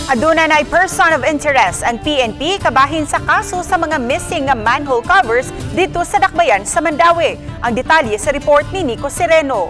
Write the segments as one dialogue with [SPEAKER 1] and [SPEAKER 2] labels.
[SPEAKER 1] Aduna na person of interest ang PNP kabahin sa kaso sa mga missing nga manhole covers dito sa Dakbayan sa Mandaue. Ang detalye sa report ni Nico Sereno.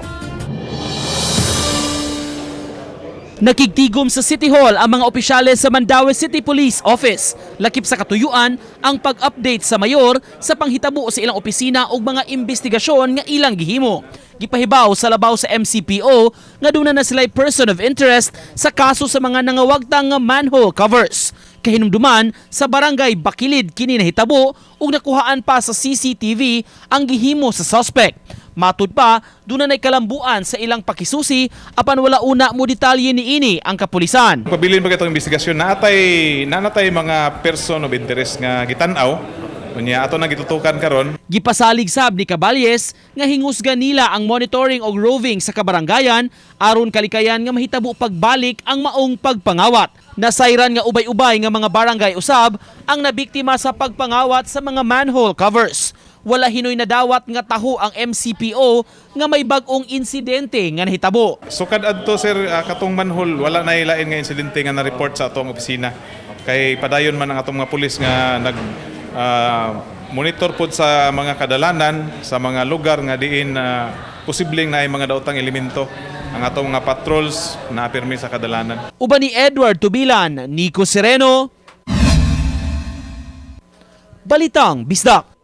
[SPEAKER 2] Nakigtigom sa City Hall ang mga opisyales sa Mandaue City Police Office. Lakip sa katuyuan ang pag-update sa mayor sa panghitabo sa ilang opisina ug mga investigasyon nga ilang gihimo. Gipahibaw sa labaw sa MCPO nga duna na sila'y person of interest sa kaso sa mga nangawagtang nga manhole covers. Kahinumduman sa Barangay Bakilid kini nahitabo ug nakuhaan pa sa CCTV ang gihimo sa suspect. Matud pa, duna na'y kalambuan sa ilang pakisusi apan wala una mo detalye niini ang kapulisan.
[SPEAKER 3] Pabilin pa itong investigasyon, naatay mga person of interest nga gitan-aw. Unya ato na gitutukan karon.
[SPEAKER 2] Gipasalig sab ni Caballes nga hingusgan nila ang monitoring og roving sa kabaranggayan aron kalikayan nga mahitabo pagbalik ang maong pagpangawat. Nasayran nga ubay-ubay nga mga barangay usab ang nabiktima sa pagpangawat sa mga manhole covers. Wala hinoy nadawat nga taho ang MCPO nga may bag-ong insidente nga nahitabo.
[SPEAKER 3] Sukad adto, sir, katong manhole, wala na ilain nga insidente nga na-report sa atong opisina. Kay padayon man ang atong mga pulis nga nag monitor pod sa mga kadalanan sa mga lugar nga diin posibleng naay mga daotang elemento. Ang atong mga patrols na pirmi sa kadalanan.
[SPEAKER 2] Uban ni Edward Tubilan, Nico Sereno, Balitang Bisdak.